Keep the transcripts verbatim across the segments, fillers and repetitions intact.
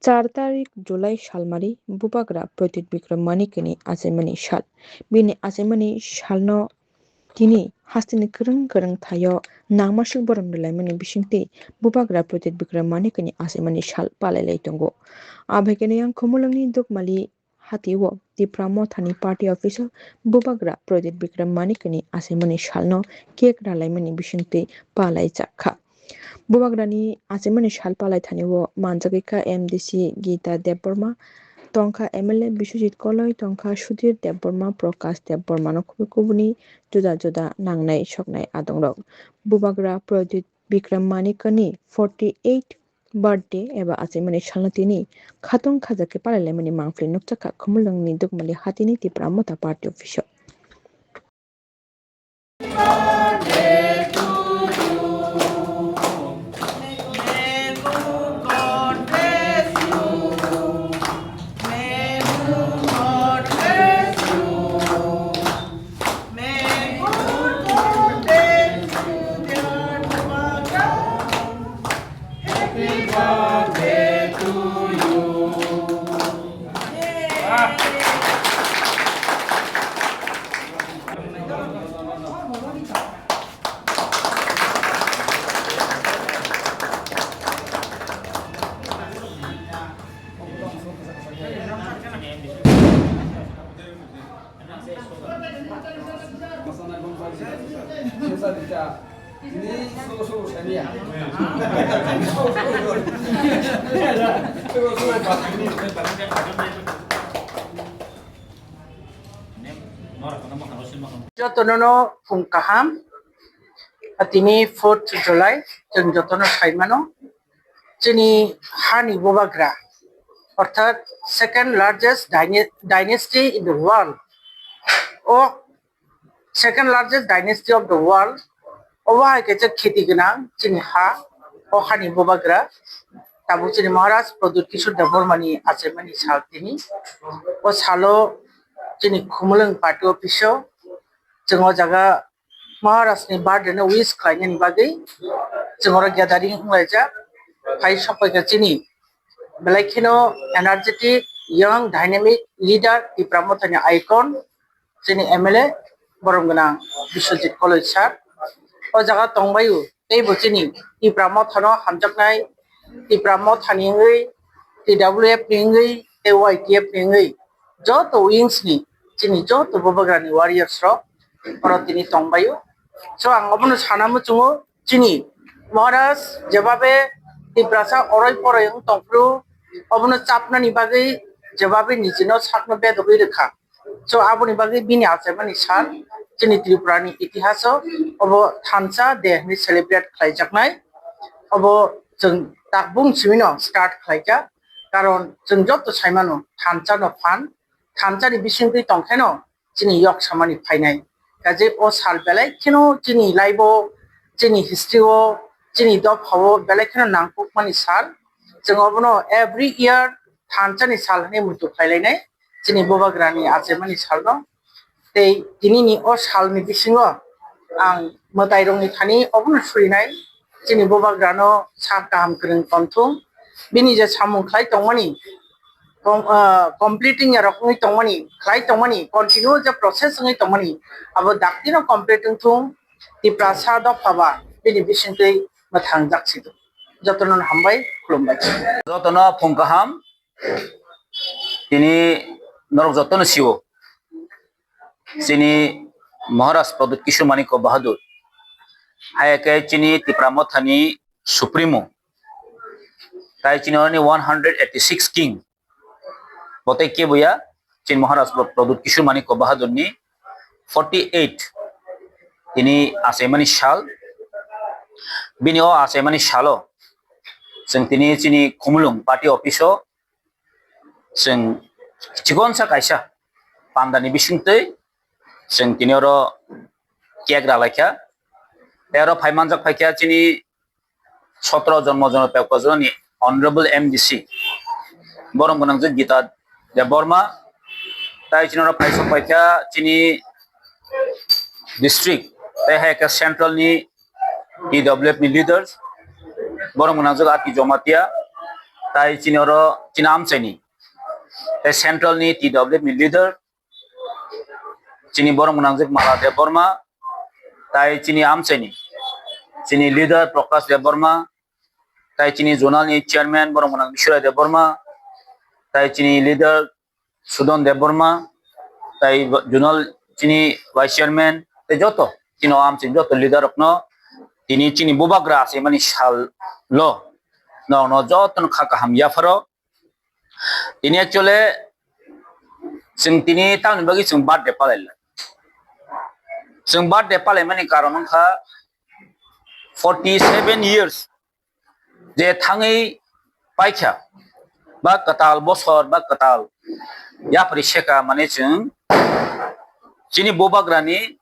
Char tarik July salmari Bubagra Pradyut Bikram Manikni achaimani sal. Bini achaimani salno tini hasteni kwrwng kwrwng thaio nangmaswk borok rwlaimani bisingtwi Bubagra Pradyut Bikram Manikni achaimani sal palai lai tongo. Abhaikhe yang Khumulwngni Dukmali hatio Tipra Mothani party office o Bubagra Pradyut Bikram Manikni achaimani salno cake ralaimani bisingtwi palai chak kha. Bubagrani achaimani sal palai thani o manjagwi kha M D C Gita Debbarma, tongkha M L A Biswajit Koloi, tongkha Sudhir Debbarma, Prakash Debbarma no kubui kubuni juda juda nangnai soknai adongrok. Bubagra Pradyut Bikram Manikni forty eight birthday eba achaimani salno tini khatong khajakhe palailaimani mangpili nukjakha Khumulwngni Dukmali hatini Tipra Motha party office o. Jotono no phung kaham. Tini fourth July, chwng jotono sai mano. Chini hani bubagra, orthat second largest dyna-, dynasty in the world. O second largest dynasty of the world. Obo hai kaisa kheti gwnang chini ha, o hani bubagra. Tabuk chini Maharaj Pradyut Kishore Debbarmani achaimani sal tini. O salo chini Khumulwng party office o chwng o jaga Maharaj ni birthday no wish khlainani bagwi chwng oro gathering wnglaijak. Phai sokphaikha chini belai kheno energetic, young, dynamic leader, Tipra Mothani icon, chini M L A borom gwnang Biswajit Koloi sir. O jaga tongbaio teibo chini Tipra Mothano hamjaknai, Tipra Mothani wngwi, T W F ni wngwi, tei Y T F ni wngwi, joto wings ni chini joto bubagrani warriors rok oro tini tongbaio. So ang obono sana muchungo, chini Maharaj jebabe Tiprasa oroi poroi wng tongphuru, obono chapnani bagwi jebabe nijino sakno bedogwi rwkha. So aboni bagwi bini achaimani sal chini Tripurani itihaso obo thansa de hwnwi celebrate khlaijaknai. Obo chwng takbung simino start khlaikha, karon chwng joto saimano thansa no phan, thansa ni bisingtwi tongkheno chini yok samani phainai. Kaje o sal belai kheno chini life o, chini history o, chini dopha o belai kheno nangkukmani sal. Chwng obono every year thansa ni sal hwnwi muitu khlailainai chini bubagrani achaimani salno. Tei tinini o salni bisingo ang mwtairokni thani obono surinai, chini bubagrano sak kaham kwrwng tonthung. Bini je samung khlai tongmani, com-, ah, completing ya rok wngwi tongmani, khlai tongmani, continue je process wngwi tongmani, abo daktino complete wngthung, Tiprasa dopha ba bini bisingtwi mwthang jaksidi. Jotono hambai, khulumbai. Jotono phung kaham. Tini norok jotono sio. Chini Maharaj Pradyut Kishore Manikya Bahadur. Haya khe chini Tipra Mothani Supremo. Tai chini oni one hundred eighty six king. Bote kebuya, chini Maharaj Pradyut Kishore Manikya Bahadur ni forty eight. Tini achaimani sal. Bini o achaimani salo. Chwng tini chini Khumulwng party office o chwng chikonsa kaisa pandani bisingtwi chwng tini oro cake ralaikha. Tei oro phai manjak phaikha chini sotro jonmo jonmo pepkajorani Honorable M D C borom gwnang je Gita Debbarma. Tai chini oro phai sok phaikha chini district tei hai khe central ni T W F ni leaders borom gwnang je Ati Jomatia. Tai chini oro chini amchaini, tai central ni T W F ni leader, chini borok mwnangjak Mala Debbarma, tai chini amchaini, chini leader Prakash Debbarma, tai chini zonal ni chairman borok mwnang Biswrai Debbarma, tai chini leader Sudon Debbarma, tai zonal chini vice chairman, tai joto chini o amchaini joto leader rokno tini chini bubagra achaimani sal lo, norokno jotono kha kaham yapharo. Tini actually chwng tini tamni bagwi chwng birthday palai lai. Chwng birthday palaimani karon wngkha forty seven years je thangwi paikha, ba kwtal bosor ba kwtal yapri seka mane chwng chini bubagrani,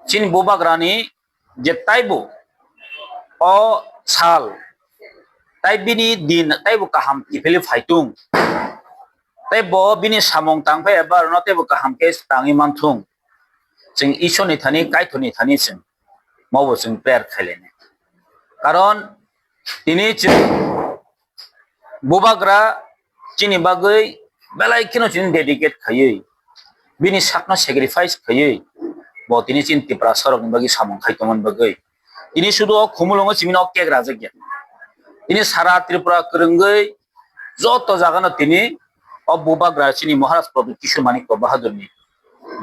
chini bubagrani je taibo o sal, tai bini din taibo kaham kiphilwi phaitung, tei bo bini samung tangphai eba rwno teibo kaham khe tangwi manthung. Chwng Ishorni thani, Kaitorni thani chwng mobo chwng prayer khailai. Karon tini chwng bubagra chini bagwi belai kheno chini dedicate khaiwi, bini sakno sacrifice khaiwi, bo tini chini Tiprasa rokni bagwi samung khai tongmani bagwi. Tini sudu o Khumulwngo chimino cake rajak ya. Tini sara Tripura kwrwngwi joto jagano tini o bubagra chini Maharaj Pradyut Kishore Manikya Bahadurni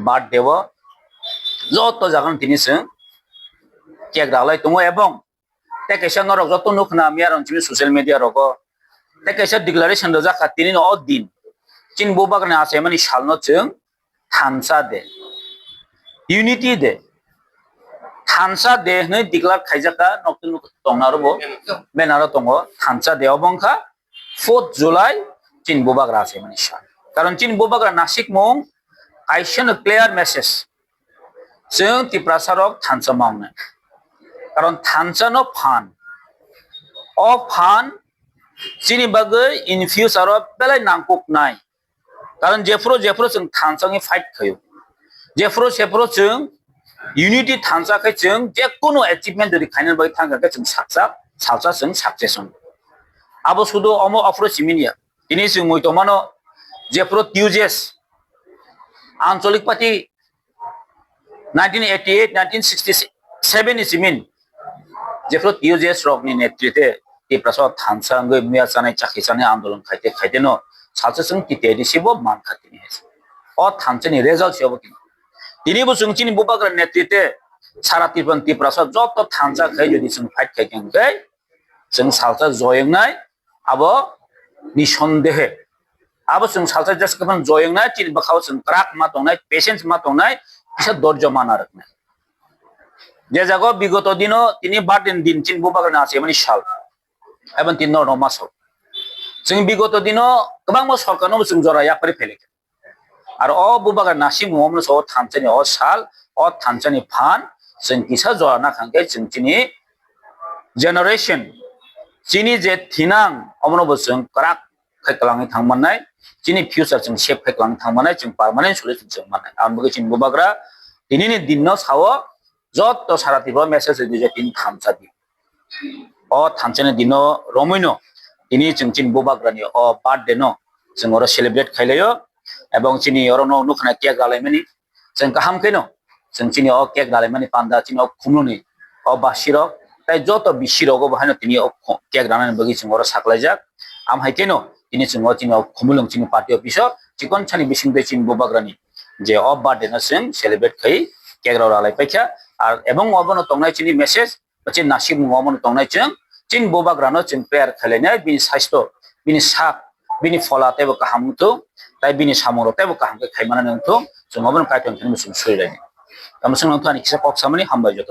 birthday o joto jagano tini chwng cake ralai tongo, ebong tei kaisa norok joto nukna miya rong chini social media rogo tei kaisa declaration rwjak kha tini no o din chini bubagrani achaimani salno chwng thansa de, unity de, thansa de hwnwi declare khaijak kha, nok tong naro bo banner o tongo thansa de, obo wngkha fourth July chini bubagra achaimani sal. Karon chini bubagra nasikmung kaisa no clear message, chwng Tiprasa rok thansa ma wngnai. Karon thansa no phan, o phan chini bagwi in future o belai nangkuknai. Karon jephuru jephuru chwng thansa wngwi fight khaio, jephuru jephuru chwng unity thansa khe chwng jekunu achievement jodi khaina bagwi thangkha khe chwng saksa salsa chwng success wngo. Abo sudu omo aphuru simi ya. Tini chwng mui tongmano jephuru T U J S Ancholik Party nineteen eighty eight, nineteen sixty seven ni simin jephuru T U J S rokni netrite Tiprasa thansa wngwi muya chanai chakhi chanai andolon khaite khaite no salsa chwng T T A D C bo mankha tini hai. O thansani result se obo tini. Tini bo chwng chini bubagra netrite sara Tripura Tiprasa joto thansa khai jodi chwng fight khai khe hwnkhe chwng salsa joy wngnai, abo nisondehe. Abo chwng salsa just kaphang joy wngnai, chini bwkhao chwng kwrak ma tongnai, patience ma tongnai, kisa dorjo ma narwknai. Je jago bigoto dino tini birthday ni din chini bubagrani achaimani sal, eboni tini norno ma sok. Chwng bigoto dino kwbangma sorkarno bo chwng jora yapharwi phailai kha. Aro o bubagra nasimung omono so o thansani o sal, o thansani phan chwng kisa jora nakhang khe chwng chini generation, chini je thinang omono bo chwng kwrak khai kwlangwi thang mannai, chini future chwng safe khai kwlangwi thang mannai, chwng permanent solution chwng mannai. Aboni bagwi chini bubagra tinini dinno sao joto sara Tripura message rwdi je tini thansa di. O thansani dino romwino tini chwng chini bubagrani o birthday no chwng oro celebrate khailaio, ebong chini oro no nukhna cake ralaimani chwng kaham kheno chwng chini o cake ralaimani panda chini o khumluni o basirok tai joto bisirogo bo haino tini o kho-, cake ranani bagwi chwng oro saklaijak. Am hai kheno tini chwng o chini o khumulwng chini party office o chikon sani bising tei chini bubagrani je o birthday no chwng celebrate khai cake rok ralai paikha. Ar ebong obono tongnai chini message, chini nasimung omono tongnai chwng, chini bubagrano chwng prayer khailainai, bini saisto, bini sak, bini phola teibo kaham wngthung, tai bini samungrok teibo kaham khe khaimanani wngthung, chwng obono Kaitorni thani chwng surilainai. Tamo chwng nangthu ani kisa kok samani hambai joto.